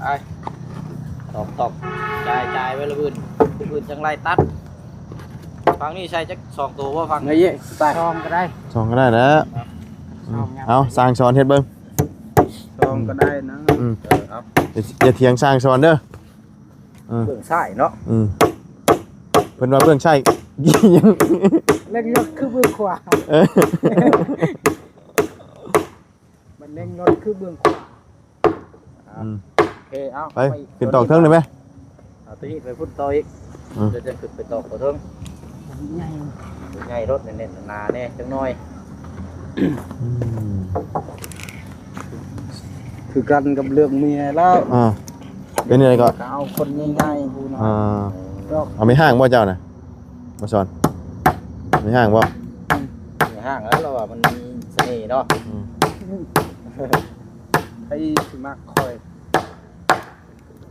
ໄປ ຕອກໆ ຈ່າຍ ຈ່າຍໄວ້ລະບຶ້ນ ບຶ້ນຈັ່ງໄລ່ຕັດ. ຝັ່ງນີ້ໃສ່ຈັກສອງໂຕບໍ່? ຝັ່ງນີ້ ສອງກໍໄດ້ ສອງກໍໄດ້ແລ້ວ. ສອງ ເອົາ ຊ່າງສອນເຮັດເບິ່ງ ສອງກໍໄດ້ນະ. ອືມ ເອີ ເອົາ ຢ່າ ຢ່າຖຽງຊ່າງສອນເດີ. ເອີ ເບື້ອງຊ້າຍເນາະ. ອືມ ເພິ່ນວ່າເບື້ອງຊ້າຍ ເລັ່ງລົດຄືເບື້ອງຂວາ. ເອີ ມັນເລັ່ງລົດຄືເບື້ອງຂວາ. ອືມ ໂອເຄ ເອົາ ໄປ ຂຶ້ນຕອກເທິງໄດ້ໄໝ? ເອົາຕົວນີ້ໄປພຸ້ນຕໍ່ອີກ. ອືມ ດຽວຈະຂຶ້ນໄປຕອກຕົວເທິງ. ໃຫຍ່ ໃຫຍ່ລົດແໜ້ນໆ ໜາແດ່ຈັກໜ້ອຍ. ອືມ ຄືກັນກັບເລື່ອງເມຍແລ້ວ. ອ່າ ເປັນຈັ່ງໃດກໍ ກໍເອົາຄົນໃຫຍ່ໆ ຜູ້ນ້ອຍ. ອ່າ ດອກ ເອົາແມ່ຮ້າງບໍ່ເຈົ້ານະ? ມາສອນ ມີຫ້າງບໍ່? ມີຫ້າງແລ້ວ ລາວວ່າມັນມີສະເໜ່ເນາະ. ອືມ ໃຜຊິມັກຂ້ອຍ.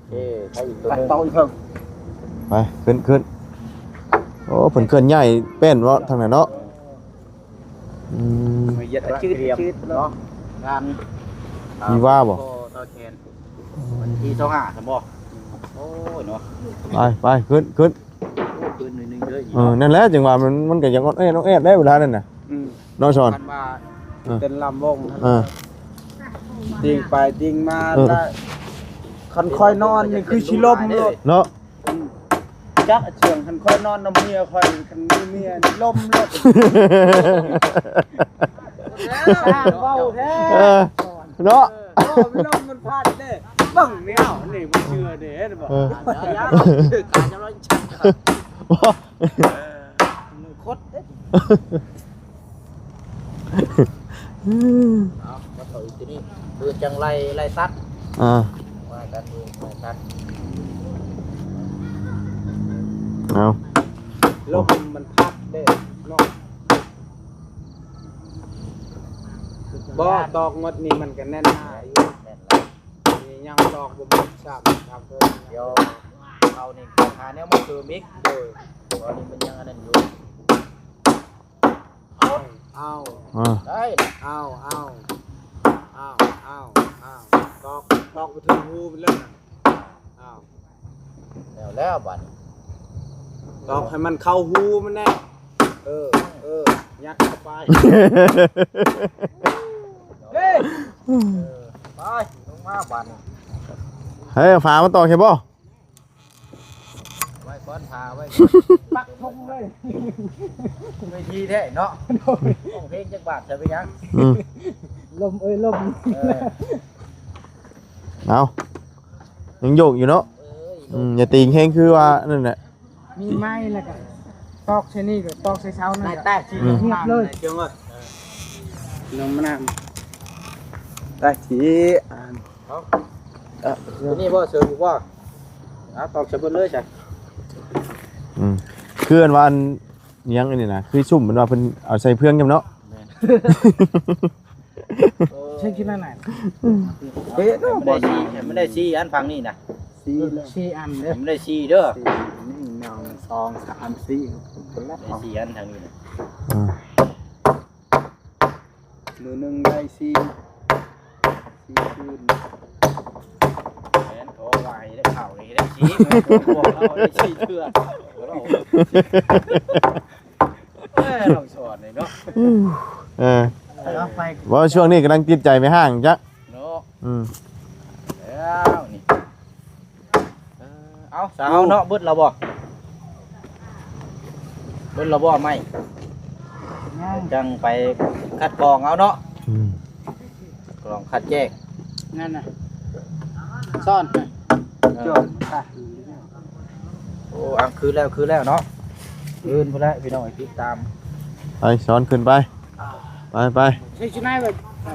ເອີ ໃຜອີກຕົວໜຶ່ງ ໄປ ຂຶ້ນ ຂຶ້ນ. ໂອ້ ເພິ່ນເຄື່ອນຍ້າຍແປ້ນເນາະ ທາງນັ້ນເນາະ. ອືມ ມາຢຽດ ອາ ກະຕຽມເນາະ ງານ ວິວາບໍ່? ຕໍ່ແຂນ ວັນທີຊາວຫ້າຊັ້ນບໍ່? ໂອ້ຍເນາະ ໄປ ໄປ ຂຶ້ນ ຂຶ້ນ. ໂອ້ ຄືນໜ້ອຍໜຶ່ງເດີ. ເອີ ນັ້ນແຫຼະ ຈັ່ງວ່າມັນ ມັນກໍຢາກອອດແອດ ອອດແອດໄດ໋ເວລານັ້ນນະ ອືມ ເນາະສອນ. ຄັນວ່າ ເອີ ເຕັ້ນລຳວົງ ເອີ ຕິງໄປຕິງມາ ເອີ ລະ ຄັນຂ້ອຍນອນນີ້ຄືຊິລົ້ມໂລດເນາະ. ອືມ ຈັກເຊື່ອງ ຄັນຂ້ອຍນອນນຳເມຍຂ້ອຍ ຄັນມີເມຍນີ້ລົ້ມໂລດ. ຊ່າງເວົ້າແທ້ ເອີ ເນາະ. ເອີ ເວົ້າມັນລົງມັນພັດເດ້ ເບິ່ງແນວນີ້ບໍ່ເຊື່ອເດ້ ເຫັນບໍ່? ເອີ ການຈະລອຍຈັກ ບໍ່ ເອີ ມັນຄົດເດ້. ເອົາ ມາເຂົ້າອີກທີນີ້ ຄືຈັ່ງໄລ່ ໄລ່ຕັດ. ອ່າ ວ່າກັນເອງ ໄລ່ຕັດ. ເອົາ ລົມມັນພັດເດ້ເນາະ. ບໍ່ ຕອກໝົດນີ້ມັນກໍແໜ້ນໜາຢູ່ ແໜ້ນຫຼາຍ. ນີ້ຍັງຕອກບໍ່ໝົດຊ້ຳ ທຳເພິ່ນ ດຽວເອົານີ້ຫາແນວມາເສີມອີກ. ໂດຍ ຕອນນີ້ມັນຍັງອັນນັ້ນຢູ່. ເອົາ ເອົາ ອ່າ ໄດ້ ເອົາ ເອົາ ເອົາ ເອົາ ເອົາ ຕອກ ຕອກໄປເຖິງຮູມັນເລີຍ. ເອົາ ແລ້ວ ແລ້ວບາດນີ້ ຕອກໃຫ້ມັນເຂົ້າຮູມັນແດ່. ເອີ ເອີ ຍັດເຂົ້າໄປ. ເອີ ໄປ ລົງມາບາດນີ້. ເຮີ້ຍ ຝາມາຕອກໃຊ່ບໍ່? ໄວ້ກ່ອນ ຖ້າໄວ້ກ່ອນ ປັກທຸງເລີຍ. ເວທີແທ້ເນາະ ຮ້ອງເພງຈັກບາດ ຈະເປັນຫຍັງ? ອືມ ລົມເອີຍລົມ. ເອີ ເອົາ ຍັງໂຍກຢູ່ເນາະ. ເອີຍ ອືມ ຢ່າຕີງແຮງ ຄືວ່ານັ້ນແຫຼະ. ມີໄມ້ແລ້ວກໍຕອກໃສ່ນີ້ ກໍຕອກໃສ່ເສົານັ້ນ ໄດ້ແຕກທີ່ ອືມ ຮຽບເລີຍ. ນ້ຳ ນ້ຳ ໄດ້ທີ່ ອ່າ ເອົາ ເອີ ຕົວນີ້ບໍ່ ເສີມອີກບໍ່? ເອົາ ຕອກໃສ່ເບິດເລີຍຊະ. ອືມ ຄືອັນວ່າອັນຫຍັງອັນນີ້ນະ ຄືຊຸມເພິ່ນວ່າເພິ່ນເອົາໃສ່ເຟືອງນຳເນາະ. ແມ່ນ ໃຊ້ກິນອັນນັ້ນ ເປັນບໍ່? ມັນໄດ້ສີ່ ມັນໄດ້ສີ່ອັນ ຝັ່ງນີ້ນະ ສີ່ ສີ່ອັນເດີ ມັນໄດ້ສີ່ເດີ ໜຶ່ງ ສອງ ສາມ ສີ່ ໄດ້ສີ່ອັນທາງນີ້ນະ. ອ່າ ມື້ໜຶ່ງໄດ້ສີ່ ສີ່ຄືນ. ແມ່ນ ໂອ້ ວ່າໃຫ້ໄດ້ເຂົ້ານີ້ໄດ້ສີ່ ພວກເຮົາໄດ້ສີ່ເທື່ອ. ເອີຍ ນ້ອງສອນນີ້ເນາະ. ເອີ ເອົາໄປ ວ່າຊ່ວງນີ້ກຳລັງຕິດໃຈແມ່ຮ້າງຈັກເນາະ. ອືມ ແລ້ວນີ້ ເອີ ເອົາ ສາວເຮົາເນາະ ເບິດແລ້ວບໍ່? ເບິດແລ້ວບໍ່ໄມ້? ຍັງ ຈັ່ງໄປຄັດກອງເອົາເນາະ. ອືມ ກອງຄັດແຍກນັ້ນນະ ຊ້ອນ ເອີ ໂອ້ ອ່າ ຄືແລ້ວ ຄືແລ້ວເນາະ. ອື່ນພຸ້ນແຫຼະ ພີ່ນ້ອງ ຕິດຕາມ ໄປ ຊ້ອນຂຶ້ນໄປ ໄປ ໄປ ໃຊ້ຊິນາຍໄວ້. ເອີ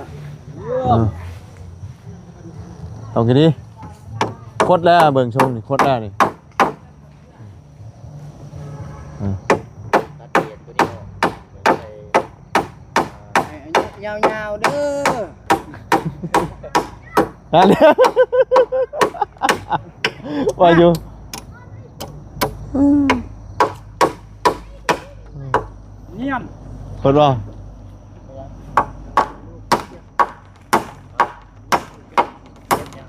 ເອົາກີ້ດີ ຄົດແລ້ວ ເບິ່ງຊົງນີ້ ຄົດແລ້ວນີ້. ເອີ ຕັດເປັນຕົວນີ້ອອກ ໃສ່ ຍາວໆເດີ ຫັ້ນ ວ່າຢູ່ ນຽມ ເພິ່ນວ່າ. ເຮັດຫຍັງ?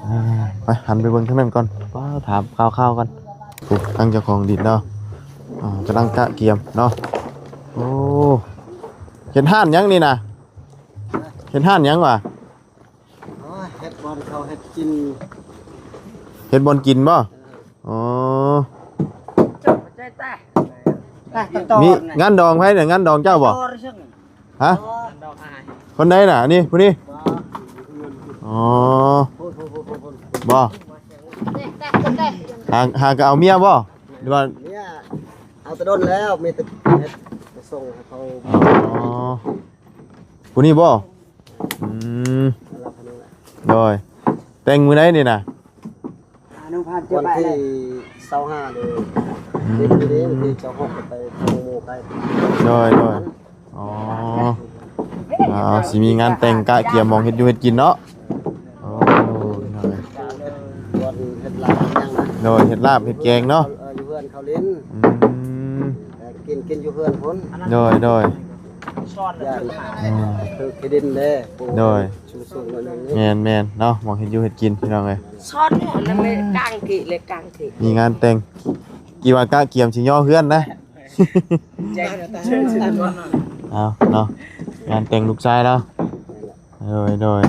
ອ່າ ໄປ ຫັນໄປເບິ່ງທາງນັ້ນກ່ອນ ໄປຖາມຂ່າວໆກ່ອນ. ໂອ້ ທາງເຈົ້າຂອງດິນເນາະ ອ່າ ກຳລັງກະກຽມເນາະ. ໂອ້ ເຮັດຮ້ານຫຍັງນີ້ນະ? ເຮັດຮ້ານຫຍັງຫວາ? ໂອ້ຍ ເຮັດບ່ອນເຂົ້າເຮັດກິນ. ເຮັດບ່ອນກິນບໍ່? ເອີ ອໍ ມີງານດອງໃຜນະ? ງານດອງເຈົ້າບໍ່? ຮະ? ຄົນໃດນະ? ອັນນີ້ ຜູ້ນີ້? ອໍ ບໍ່ ຫາ ຫາກໍເອົາເມຍບໍ່? ຫຼືວ່າ ເມຍເອົາແຕ່ດົນແລ້ວ ມີແຕ່ເຮັດໄປສົ່ງໃຫ້ເຂົາ. ອໍ ຜູ້ນີ້ບໍ່? ອືມ ໂດຍ ແຕ່ງມື້ໃດນີ້ນະ? ອະນຸພານເຈົ້າ ວັນທີຊາວຫ້າເດີ ອືມ ເດືອນນີ້ເດ້ ວັນທີຊາວຫົກກໍໄປໂປຣໂມໄກ. ໂດຍ ໂດຍ ອໍ ອ່າ ຊິມີງານແຕ່ງກະກຽມໝ່ອງເຮັດຢູ່ເຮັດກິນເນາະ. ໂອ້ ຍ ບ່ອນເຮັດລາບຫຍັງນະ. ໂດຍ ເຮັດລາບເຮັດແກງເນາະ. ເອີ ຢູ່ເຮືອນເຂົາຫຼິ້ນ. ອືມ ເອີ ກິນ ກິນຢູ່ເຮືອນພຸ້ນ. ໂດຍ ໂດຍ ຢ້ານ ອືມ ຖືກທີ່ດິນເດ້. ໂດຍ ສູງໆໜ້ອຍໜຶ່ງ. ແມ່ນໆເນາະ ໝ່ອງເຮັດຢູ່ເຮັດກິນ ພີ່ນ້ອງເອີຍ. ຊ້ອນຫັ້ນແຫຼະ ກາງກີເລກາງກີ ມີງານແຕ່ງ ກີວ່າກະກຽມຊິຍໍເຮືອນນະ. ເອົາເນາະ ງານແຕ່ງລູກຊາຍລາວ. ໂດຍ ໂດຍ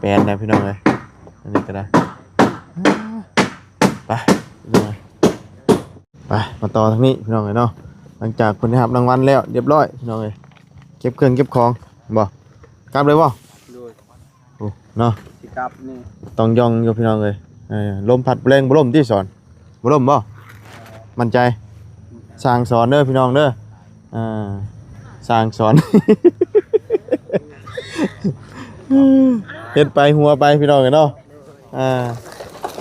ແປນນະ ພີ່ນ້ອງເອີຍ ອັນນີ້ກໍໄດ້. ໄປ ພີ່ນ້ອງເອີຍ ໄປ ມາຕໍ່ທາງນີ້ ພີ່ນ້ອງເອີຍເນາະ. ຫຼັງຈາກເພິ່ນໄດ້ຮັບລາງວັນແລ້ວຮຽບຮ້ອຍ ພີ່ນ້ອງເອີຍ ເກັບເຄື່ອງເກັບຂອງບໍ່? ກັບເລີຍບໍ່? ໂດຍ ໂອ້ ເນາະ ຊິກັບນີ້ ຕ້ອງຢ່ອງຢູ່ ພີ່ນ້ອງເອີຍ. ເອີ ລົມພັດແຮງບໍ່ລົ້ມຕິສອນ? ບໍ່ລົ້ມບໍ່? ໝັ້ນໃຈ? ຊ່າງສອນເດີ ພີ່ນ້ອງເດີ. ອ່າ ຊ່າງສອນ ເຮັດໄປຫົວໄປ ພີ່ນ້ອງເອີຍເນາະ. ອ່າ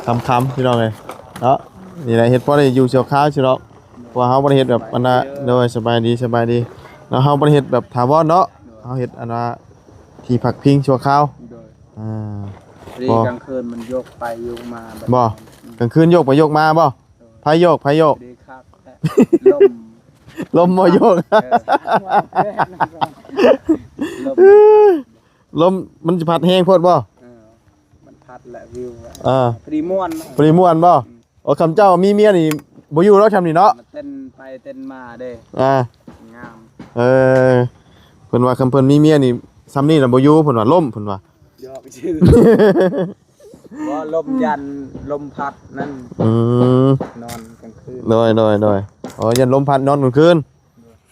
ຂຳໆ ພີ່ນ້ອງເອີຍເນາະ. ນີ້ແຫຼະ ເຮັດພໍໄດ້ຢູ່ຊົ່ວຄາວຊິດອກ ເພາະວ່າເຮົາບໍ່ໄດ້ເຮັດແບບອັນນະ. ໂດຍ ສະບາຍດີ ສະບາຍດີເນາະ. ເຮົາບໍ່ໄດ້ເຮັດແບບຖາວອນເນາະ ເຮົາເຮັດອັນວ່າທີ່ພັກພິງຊົ່ວຄາວ. ໂດຍ ອ່າ ພໍດີກາງຄືນມັນໂຍກໄປໂຍກມາແບບ. ບໍ່ ອືມ ກາງຄືນໂຍກໄປໂຍກມາບໍ່? ໂດຍ ໃຜໂຍກ ໃຜໂຍກ? ພໍດີຄັກແທ້ ລົມ ລົມບໍ່ໂຍກ. ເອີ ລົມ ລົມມັນຊິພັດແຮງໂພດບໍ່? ເອີ ມັນພັດແຫຼະ ວິວ ເອີ ພໍດີມ່ວນ ພໍດີມ່ວນບໍ່? ອືມ ໂອ້ ຄຳເຈົ້າມີເມຍນີ້ບໍ່ຢູ່ດອກຊ່ຳນີ້ເນາະ ມາເຕັ້ນໄປເຕັ້ນມາເດ້. ອ່າ ງາມ ເອີ ເພິ່ນວ່າຄັນເພິ່ນມີເມຍນີ້ຊ່ຳນີ້ລະບໍ່ຢູ່ ເພິ່ນວ່າ ລົ້ມ ເພິ່ນວ່າ. ຢອກຊື່ ບໍ່ ລົມ ຢ້ານລົມພັດນັ້ນ. ອືມ ນອນກາງຄືນ. ໂດຍ ໂດຍ ໂດຍ ໂອ້ ຢ້ານລົມພັດນອນກາງຄືນ.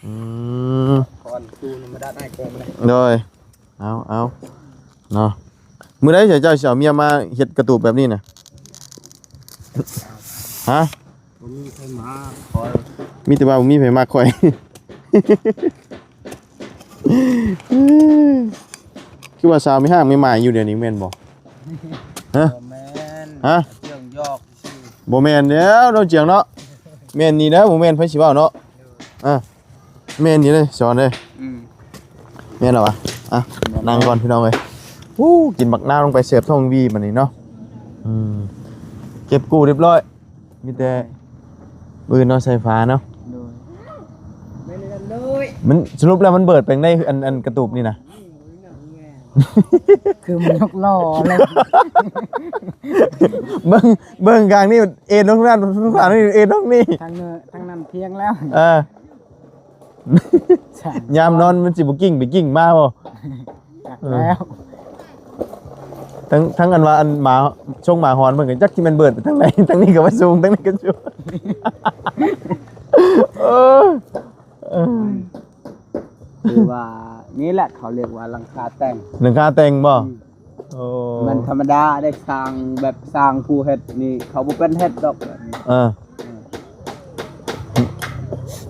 ອືມ ກ່ອນຕູນມາດັດໃຫ້ກ່ອນເລີຍ. ໂດຍ ເອົາ ເອົາເນາະ. ມື້ໃດເຈົ້າຊິເອົາເມຍມາເຮັດກະຕູບແບບນີ້ນະ? ຮະ? ບໍ່ມີໃຜມາ ຂ້ອຍ ມີແຕ່ວ່າບໍ່ມີໃຜມາ ຂ້ອຍ. ຄືວ່າສາວມີຮ່າງມີໝາຍຢູ່ດຽວນີ້ແມ່ນບໍ່? ຮະ? ບໍ່ແມ່ນ. ຮະ? ເຈີງຢອກຊື່. ບໍ່ແມ່ນແລ້ວເນາະ ເຈີງເນາະ. ແມ່ນນີ້ແຫຼະ ບໍ່ແມ່ນໃຜຊິເວົ້າເນາະ. ອ່າ ແມ່ນຢູ່ເດ້ ສອນເດ້. ອືມ ແມ່ນແລ້ວຫວາ. ອ່ະ ແມ່ນແລ້ວ ນັ່ງກ່ອນ ພີ່ນ້ອງເອີຍ. ໂອ້ ກິນບັກນາວລົງໄປ ແສບທ້ອງວີບັດນີ້ເນາະ. ອືມ ເກັບກູ້ຮຽບຮ້ອຍ ມີແຕ່ມື້ອື່ນເນາະ ໃສ່ຝາເນາະ. ໂດຍ ມັນສະຫຼຸບແລ້ວມັນເບີດໄປໃນອັນ ອັນກະຕູບນີ້ນະ. ຄືມັນຍົກລໍ້ແລ້ວ ເບິ່ງ ເບິ່ງຂ້າງນີ້ເອັນລົງນັ້ນ ຂ້າງນີ້ເອັນລົງນີ້ ທາງເນີ ທາງນັ້ນພຽງແລ້ວ. ເອີ ຍາມນອນມັນຊິບໍ່ກິ້ງໄປກິ້ງມາບໍ່? ຈັກແລ້ວ. ເອີ ທັງ ທັງອັນວ່າອັນໝາຊົງໝາຫອນເພິ່ນກໍຈັກຊິແມ່ນເບີດໄປທາງໃດ ທາງນີ້ກໍວ່າສູງ ທາງນີ້ກໍສູງ. ເອີ ເອີ ຄືວ່ານີ້ແຫຼະເຂົາຮຽກວ່າຫຼັງຄາແຕ່ງ. ຫຼັງຄາແຕ່ງບໍ່? ອືມ ໂອ້ ມັນທຳມະດາໄດ້ ສ້າງແບບ ສ້າງຜູ້ເຮັດນີ້ເຂົາບໍ່ເປັນເຮັດດອກແບບນີ້. ເອີ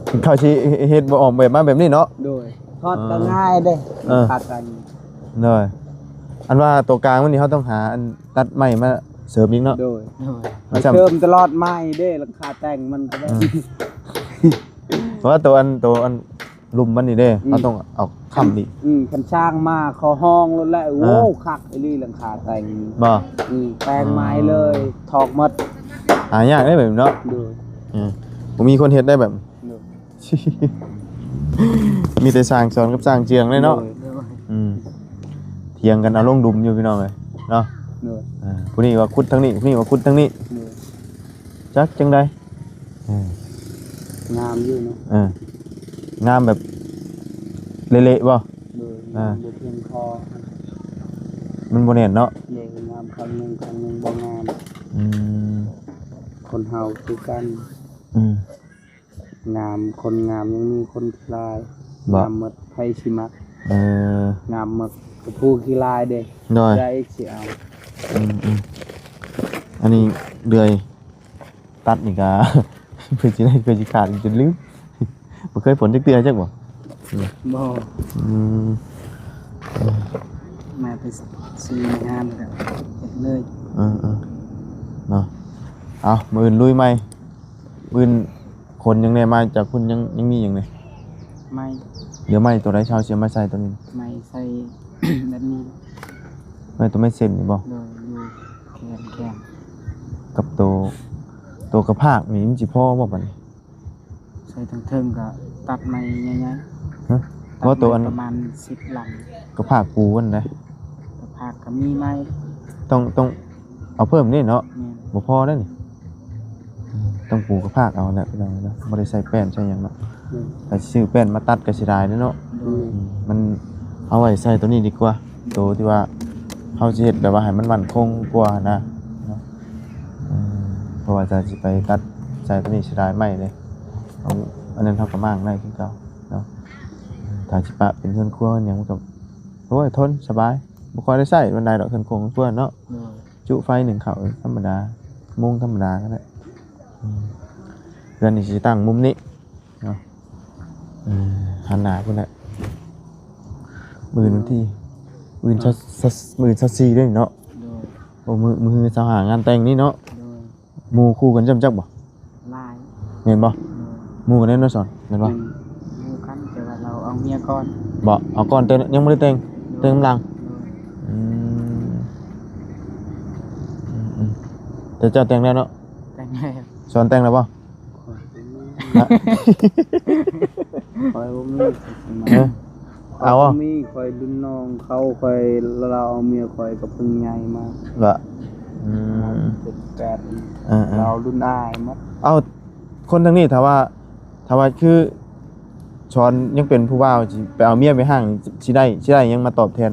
ເອີ ເຂົາຊິເຮັດບໍ່ ອອກແບບມາແບບນີ້ເນາະ. ໂດຍ ຖອດກໍງ່າຍເດ້. ເອີ ຄັກອັນ. ໂດຍ ອັນວ່າຕົວກາງມັນນີ້ເຮົາຕ້ອງຫາອັນຕັດໄມ້ມາເສີມອີກເນາະ. ໂດຍ ເສີມຕະຫຼອດໄມ້ເດ້ ຫຼັງຄາແຕ່ງມັນກໍໄດ້. ເອີ ເພາະວ່າຕົວອັນ ຕົວອັນ ລຸ່ມມັນນີ້ເດ້ ອືມ ເຮົາຕ້ອງເອົາຄ້ຳອີກ. ອືມ ຄັນຊ່າງມາເຂົາຮ້ອງໂລດແຫຼະ. ເອີ ໂອ້ ຄັກອີ່ຫຼີຫຼັງຄາແຕ່ງ ບໍ່? ອືມ ແປງໃໝ່ເລີຍ ອໍ ຖອກໝົດ. ຫາຍາກເດ້ແບບນີ້ເນາະ. ໂດຍ ເອີ ບໍ່ມີຄົນເຮັດໄດ້ແບບ ໂດຍ ມີແຕ່ຊ່າງສອນກັບຊ່າງເຈືອງເລີຍເນາະ. ໂດຍ ໂດຍ ອືມ ຖຽງກັນເອົາລົງດຸມຢູ່ພີ່ນ້ອງເອີຍເນາະ. ໂດຍ ອ່າ ຜູ້ນີ້ວ່າຂຸດທາງນີ້ ຜູ້ນີ້ວ່າຂຸດທາງນີ້. ໂດຍ ຈັກຈັ່ງໃດ. ເອີ ງາມຢູ່ເນາະ. ເອີ ງາມແບບເລະໆບໍ່? ໂດຍ ອ່າ ງາມບໍ່ພຽງພໍ ມັນບໍ່ແໜ້ນເນາະ. ໂດຍ ງາມຂ້າງໜຶ່ງ ຂ້າງໜຶ່ງບໍ່ງາມ. ອືມ ຄົນເຮົາຄືກັນ. ອືມ ງາມ ຄົນງາມຍັງມີຄົນຂີ້ລາຍ. ບໍ່? ງາມໝົດ ໃຜຊິມັກ. ເອີ ງາມໝົດ ກໍຜູ້ຂີ້ລາຍເດ້. ໂດຍ ຢ່າອີກຊິເອົາ. ອືມໆ ອັນນີ້ເລື່ອຍຕັດນີ້ກະ ເພື່ອຊິໄດ້ ເພື່ອຊິຂາດຈົນລືມ ບໍ່ເຄີຍຝົນຈັກເທື່ອຈັກບໍ່? ບໍ່. ອືມ ມາແຕ່ຊື້ໃນຮ້ານແລ້ວກໍເຮັດເລີຍ. ເອີໆ ເນາະ. ເອົາ ມື້ອື່ນລຸຍໃໝ່. ມື້ອື່ນຂົນຫຍັງແດ່ ມາຈາກພຸ້ນ ຍັງ ຍັງມີຫຍັງແດ່? ໄມ້. ເຫຼືອໄມ້ໂຕໃດ ເຮົາຊິເອົາມາໃສ່ໂຕນີ້? ໄມ້ໃສ່ແບບນີ້. ໄມ້ໂຕໄມ້ເສັ້ນນີ້ບໍ່? ໂດຍ ຢູ່ແຂນ ແຂນ ກັບໂຕ ໂຕກະພາກນີ້ມັນຊິພໍບໍ່ບັດນີ້? ໃສ່ເທິງໆ ກໍຕັດໄມ້ໃຫຍ່ໆ. ຮະ? ຕັດ ບໍ່ ໂຕອັນ ໄມ້ປະມານສິບຫຼັງ. ກະພາກປູຫັ້ນນະ? ກະພາກກໍມີໄມ້. ຕ້ອງ ຕ້ອງເອົາເພີ່ມເດ້ເນາະ. ແມ່ນ. ບໍ່ພໍເດ້ນີ້. ອືມ ຕ້ອງປູກະພາກເອົາແຫຼະພີ່ນ້ອງເນາະ ບໍ່ໄດ້ໃສ່ແປ້ນໃສ່ຫຍັງເນາະ. ອືມ ຖ້າຊິຊື້ແປ້ນມາຕັດກໍເສຍດາຍເດ້ເນາະ. ໂດຍ ອືມ ມັນເອົາໄວ້ໃສ່ໂຕນີ້ດີກວ່າ ໂຕທີ່ວ່າເຮົາຊິເຮັດແບບວ່າໃຫ້ມັນໝັ້ນຄົງກວ່າຫັ້ນນະເນາະ. ອືມ ເພາະວ່າຖ້າຊິໄປຕັດໃສ່ໂຕນີ້ເສຍດາຍໄມ້ເດ້. ເອົາ ອັນນັ້ນເຮົາກໍມ້າງໄດ້ຄືເກົ່າເນາະ. ຖ້າຊິປະເປັນເຮືອນຄົວເຮືອນຫຍັງມັນກໍ ໂອ້ຍ ທົນສະບາຍ ບໍ່ຄ່ອຍໄດ້ໃຊ້ປານໃດດອກ ເຮືອນຄົງເຮືອນຄົວເນາະ. ໂດຍ ຈຸໄຟໜຶ້ງເຂົ້າທຳມະດາ ມຸງທຳມະດາກໍໄດ້. ອືມ ເຮືອນນີ້ຊິຕັ້ງມຸມນີ້ເນາະ. ເອີ ຫັນໜ້າພຸ້ນແຫຼະ. ມື້ອື່ນວັນທີ ມື້ອື່ນຊາວ ມື້ອື່ນຊາວສີ່ເດ້ເນາະ. ໂດຍ ໂອ້ ມື້ ມື້ຊາວຫ້າງານແຕ່ງນີ້ເນາະ. ໂດຍ ໝູ່ຄູ່ກັນຈ້ຳຈັກບໍ່? ຫຼາຍ. ແມ່ນບໍ່? ໂດຍ ໝູ່ກັນແນ່ນອນສອນ ແມ່ນບໍ່? ແມ່ນ ໝູ່ກັນ ແຕ່ວ່າລາວເອົາເມຍກ່ອນ. ບໍ່ ເອົາກ່ອນ ແຕ່ຍັງບໍ່ໄດ້ແຕ່ງ. ໂດຍ ແຕ່ງນຳຫຼັງ. ໂດຍ ອືມ ອືມໆ ແຕ່ເຈົ້າແຕ່ງແລ້ວເນາະ? ແຕ່ງແລ້ວ. ສອນແຕ່ງແລ້ວບໍ່? ຂ້ອຍບໍ່ມີ ຂ້ອຍບໍ່ມີ. ຮະ? ເອົາ ຂ້ອຍບໍ່ມີ ຂ້ອຍລຸ້ນນ້ອງເຂົາ ຂ້ອຍ ລາວເອົາເມຍຂ້ອຍກໍເພິ່ງໃຫຍ່ມາ. ລະ ອືມ ເຈັດແປດ ເອີໆ ລາວລຸ້ນອ້າຍໝົດ. ເອົາ ຄົນທາງນີ້ ຖ້າວ່າ ຖ້າວ່າຄືສອນຍັງເປັນຜູ້ບ່າວ ຊິໄປເອົາເມຍແມ່ຮ້າງ ຊິໄດ້ ຊິໄດ້ຫຍັງມາຕອບແທນ?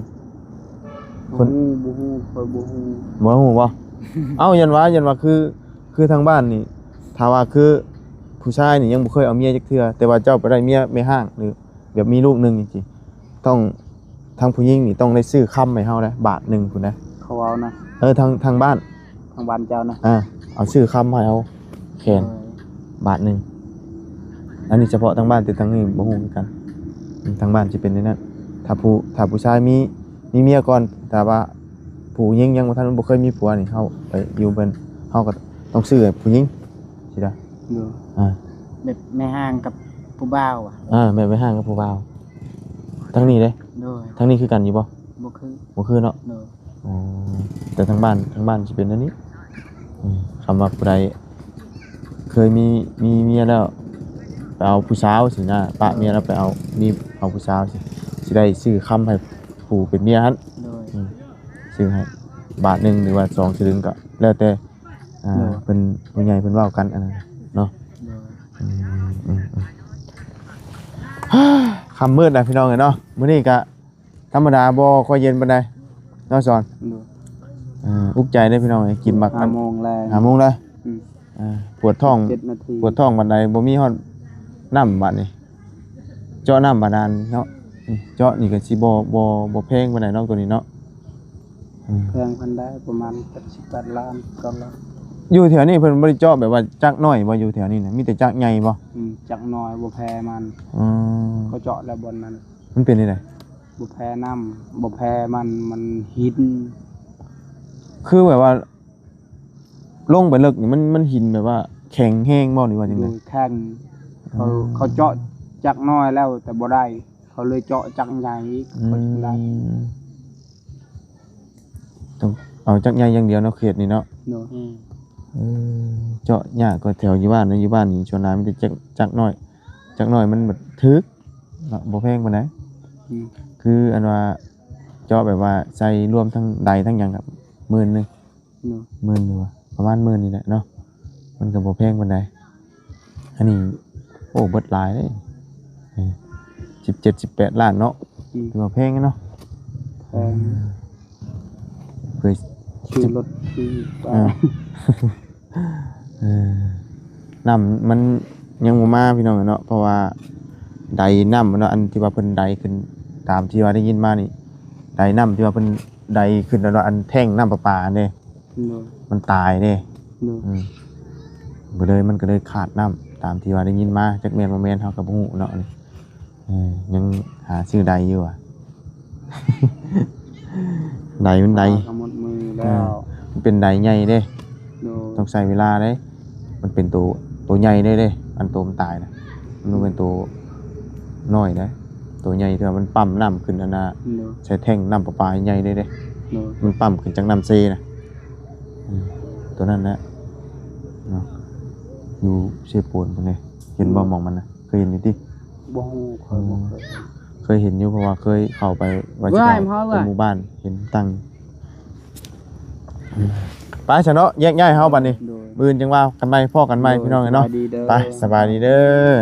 ຄົນ ບໍ່ຮູ້ ບໍ່ຮູ້ ຂ້ອຍບໍ່ຮູ້. ບໍ່ຮູ້ບໍ່? ເອົ້າ ຢ້ານວ່າ ຢ້ານວ່າຄື ຄືທາງບ້ານນີ້ ຖ້າວ່າຄືຜູ້ຊາຍນີ້ຍັງບໍ່ເຄີຍເອົາເມຍຈັກເທື່ອ ແຕ່ວ່າເຈົ້າໄປໄດ້ເມຍແມ່ຮ້າງ ຫຼື ແບບມີລູກໜຶ່ງຈັ່ງຊີ້ ຕ້ອງ ທາງຜູ້ຍິງນີ້ຕ້ອງໄດ້ຊື້ຄຳໃຫ້ເຮົາໄດ໋ ບາດໜຶ່ງພຸ້ນນະ. ເຂົາເວົ້ານະ? ເອີ ທາງ ທາງບ້ານ ທາງບ້ານເຈົ້ານະ? ອ່າ ເອົາຊື້ຄຳໃຫ້ເຮົາແຂນ ໂດຍ ບາດໜຶ່ງ. ອັນນີ້ສະເພາະທາງບ້ານ ແຕ່ທາງນີ້ບໍ່ຮູ້ຄືກັນ. ອືມ ທາງບ້ານຊິເປັນແນວນັ້ນ. ຖ້າຜູ້ ຖ້າຜູ້ຊາຍມີ ມີເມຍກ່ອນ ຖ້າວ່າຜູ້ຍິງຍັງບໍ່ທັນ ບໍ່ເຄີຍມີຜົວນີ້ ເຮົາໄປຢູ່ເພິ່ນ ເຮົາກໍຕ້ອງຊື້ໃຫ້ຜູ້ຍິງ ຊິໄດ້. ໂດຍ ອ່າ ແບບແມ່ຮ້າງກັບຜູ້ບ່າວຫວາ? ອ່າ ແບບແມ່ຮ້າງກັບຜູ້ບ່າວ. ທາງນີ້ເດ້? ໂດຍ ທາງນີ້ຄືກັນຢູ່ບໍ່? ບໍ່ຄື ບໍ່ຄືເນາະ. ໂດຍ ອໍ ແຕ່ທາງບ້ານ ທາງບ້ານຊິເປັນແນວນີ້. ອືມ ຄຳວ່າຜູ້ໃດເຄີຍມີ ມີເມຍແລ້ວ ໄປເອົາຜູ້ສາວຊີ້ນະ ປະເມຍແລ້ວໄປເອົາ ມີ ເອົາຜູ້ສາວຊີ້ ຊິໄດ້ຊື້ຄຳໃຫ້ຜູ້ເປັນເມຍຫັ້ນ. ໂດຍ ອືມ ຊື້ໃຫ້ບາດໜຶ່ງ ຫຼືວ່າສອງສະລຶງ ກໍແລ້ວແຕ່ ອ່າ ໂດຍ ເພິ່ນ ຜູ້ໃຫຍ່ເພິ່ນເວົ້າກັນ ອັນນັ້ນເນາະ. ໂດຍ ອືມ ອືມ ອືມ ຄ່ຳມືດແລ້ວພີ່ນ້ອງເອີຍເນາະ. ມື້ນີ້ກະ ທຳມະດາບໍ່ຄ່ອຍເຢັນປານໃດເນາະສອນ. ໂດຍ ເອີ ອຸກໃຈເດ້ພີ່ນ້ອງເອີຍ ກິນໝາກ ຫ້າໂມງແລງ ຫ້າໂມງແລ້ວ. ອືມ ເອີ ປວດທ້ອງ ເຈັດນາທີ ປວດທ້ອງປານໃດ ບໍ່ມີຮອດນ້ຳບາດນີ້. ເຈາະນ້ຳບາດານເນາະ. ນີ້ເຈາະນີ້ກໍຊິບໍ່ ບໍ່ ບໍ່ແພງປານໃດເນາະ ໂຕນີ້ເນາະ. ອືມ ແພງປານໃດ ປະມານເຈັດສິບແປດລ້ານ ເກົ້າລ້ານ. ຢູ່ແຖວນີ້ເພິ່ນບໍ່ໄດ້ເຈາະແບບວ່າຈັກນ້ອຍບໍ່ ຢູ່ແຖວນີ້ນະ ມີແຕ່ຈັກໃຫຍ່ບໍ່? ອືມ ຈັກນ້ອຍ ບໍ່ແພມັນ. ອືມ ເຂົາເຈາະແລ້ວບ່ອນນັ້ນ. ມັນເປັນຈັ່ງໃດ? ບໍ່ແພນ້ຳ ບໍ່ແພມັນ ມັນຫິນ. ຄືແບບວ່າລົງໄປເລິກນີ້ ມັນ ມັນຫິນແບບວ່າແຂງແຮງບໍ່ ຫຼືວ່າຈັ່ງໃດ? ໂດຍ ແຂງ. ເຂົາ ອໍ ເຂົາເຈາະ ຈັກນ້ອຍແລ້ວແຕ່ບໍ່ໄດ້ ເຂົາເລີຍເຈາະຈັກໃຫຍ່ອີກ ອືມ ເຂົາຈຶ່ງໄດ້ ຕ້ອງເອົາຈັກໃຫຍ່ຢ່າງດຽວເນາະ ເຂດນີ້ເນາະ ໂດຍ ອືມ ເອີ ເຈາະຍາກກວ່າແຖວຢູ່ບ້ານນະ ຢູ່ບ້ານນີ້ສ່ວນຫຼາຍມີແຕ່ຈັກ ຈັກນ້ອຍ ຈັກນ້ອຍມັນແບບຖືກເນາະ ບໍ່ແພງປານໃດ ອືມ ຄືອັນວ່າເຈາະແບບວ່າໃສ່ລວມທັງໃດທັງຫຍັງກໍໝື່ນໜຶ່ງ ໂດຍ ໝື່ນຢູ່ ປະມານໝື່ນນີ້ແຫຼະເນາະ ມັນກໍບໍ່ແພງປານໃດ ອັນນີ້ ໂອ້ ເບິດຫຼາຍເດ້ ເອີ ສິບເຈັດ ສິບແປດລ້ານເນາະ ອືມ ຖືວ່າແພງເນາະ ແພງ ເອີ ຊື້ລົດ ຊື້ ເອີ ເອີ ນ້ຳມັນຍັງບໍ່ມາພີ່ນ້ອງເນາະ ເພາະວ່າໄດນ້ຳເນາະ ອັນທີ່ວ່າເພິ່ນໄດຂຶ້ນ ຕາມທີ່ວ່າໄດ້ຍິນມານີ້ ໄດນ້ຳທີ່ວ່າເພິ່ນໄດຂຶ້ນ ອັນແທ່ງນ້ຳປະປາຫັ້ນເດ້ ໂດຍ ມັນຕາຍເດ້ ໂດຍ ອືມ ກໍເລີຍ ມັນກໍເລີຍຂາດນ້ຳ ຕາມທີ່ວ່າໄດ້ຍິນມາ ຈັກແມ່ນບໍ່ແມ່ນເຮົາກໍບໍ່ຮູ້ເນາະ ເອີ ຍັງຫາຊື້ໄດຢູ່ວ່າ ໄດມັນໄດ ກໍໝົດມືແລ້ວ ເອີ ມັນເປັນໄດໃຫຍ່ເດ້ ໂດຍ ຕ້ອງໃຊ້ເວລາເດ້ ມັນເປັນໂຕ ໂຕໃຫຍ່ເດ້ ເດ້ ອັນໂຕມັນຕາຍນະ ມັນບໍ່ແມ່ນໂຕນ້ອຍເດ້ ໂຕໃຫຍ່ທີ່ວ່າມັນປ້ຳນ້ຳຂຶ້ນຫັ້ນນະ ໂດຍ ໃສ່ແທ່ງນ້ຳປະປາໃຫຍ່ເດ້ ເດ້ ໂດຍ ມັນປ້ຳຂຶ້ນຈາກນ້ຳເຊນະ ອືມ ໂຕນັ້ນແຫຼະເນາະ ຢູ່ເຊໂປນພຸ້ນເດ້ ເຫັນບໍ່ ໂດຍ ໝ່ອງມັນນະ ເຄີຍເຫັນຢູ່ຕິ? ບໍ່ຮູ້ ຂ້ອຍບໍ່ເຄີຍ ເຄີຍເຫັນຢູ່ ເພາະວ່າເຄີຍເຂົ້າໄປວ່າຊິເຂົ້າ ເອີ ເປັນໝູ່ບ້ານ ເຫັນຕັ້ງ ໄປຊະເນາະ ແຍກຍ້າຍເຮົາບັດນີ້ ໂດຍ ມື້ອື່ນຈັ່ງວ່າກັນໃໝ່ ພໍ້ກັນໃໝ່ ໂດຍ ພີ່ນ້ອງເອີຍເນາະ ສະບາຍດີເດີ ໄປ ສະບາຍດີເດີ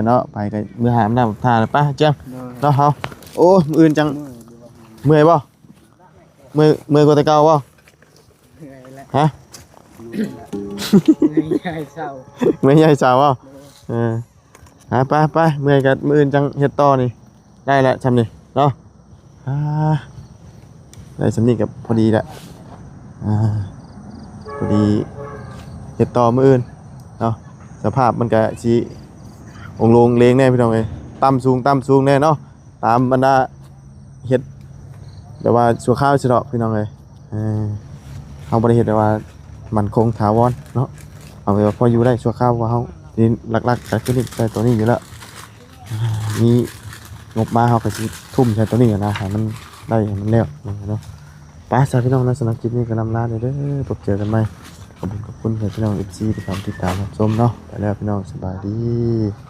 ເນາະ ໄປກໍເມືອຫານ້ຳທ່າແລ້ວ ໄປ ຈຽມ ໂດຍ ເນາະ ເຮົາ ໂອ້ ມື້ອື່ນຈັ່ງ ເມື່ອຍບໍ່? ເມື່ອຍ ເມື່ອຍກວ່າແຕ່ເກົ່າບໍ່? ເມື່ອຍແລ້ວ ຮະ? ເມື່ອຍແລ້ວ ເມື່ອຍໃຫຍ່ເຊົາ ເມື່ອຍໃຫຍ່ເຊົາບໍ່? ໂດຍ ເອີ ອ່າ ໄປ ໄປ ເມື່ອຍກໍມື້ອື່ນຈັ່ງເຮັດຕໍ່ນີ້ ໄດ້ລະຊ່ຳນີ້ເນາະ ອ່າ ໄດ້ຊ່ຳນີ້ກໍພໍດີລະ ອ່າ ພໍດີເຮັດຕໍ່ມື້ອື່ນເນາະ ສະພາບມັນກໍຊິໂອງໂລງເລງແດ່ພີ່ນ້ອງເອີຍ ຕ່ຳສູງ ຕ່ຳສູງແດ່ເນາະ ຕາມບັນດາເຮັດແບບວ່າຊົ່ວຄາວຊິດອກພີ່ນ້ອງເອີຍ ເອີ ເຮົາບໍ່ໄດ້ເຮັດແບບວ່າໝັ້ນຄົງຖາວອນເນາະ ເອົາແບບວ່າພໍຢູ່ໄດ້ຊົ່ວຄາວ ເພາະວ່າເຮົາ ນີ້ຫຼັກໆກໍຄືນີ້ ໃສ່ຕົວນີ້ຢູ່ແລ້ວ ອ່າ ມີງົບມາເຮົາກໍຊິທຸ່ມໃສ່ຕົວນີ້ນະ ໃຫ້ມັນໄດ້ ໃຫ້ມັນແລ້ວເນາະ ໄປຊະພີ່ນ້ອງເນາະ ສຳລັບຄລິບນີ້ກໍລ່ຳລາເດີ ພົບເຈີກັນໃໝ່ ຂອບຄຸນ ຂອບຄຸນໃຫ້ພີ່ນ້ອງເອັຟຊີທີ່ເຂົ້າມາຕິດຕາມຮັບຊົມເນາະ ໄປແລ້ວພີ່ນ້ອງ ສະບາຍດີ.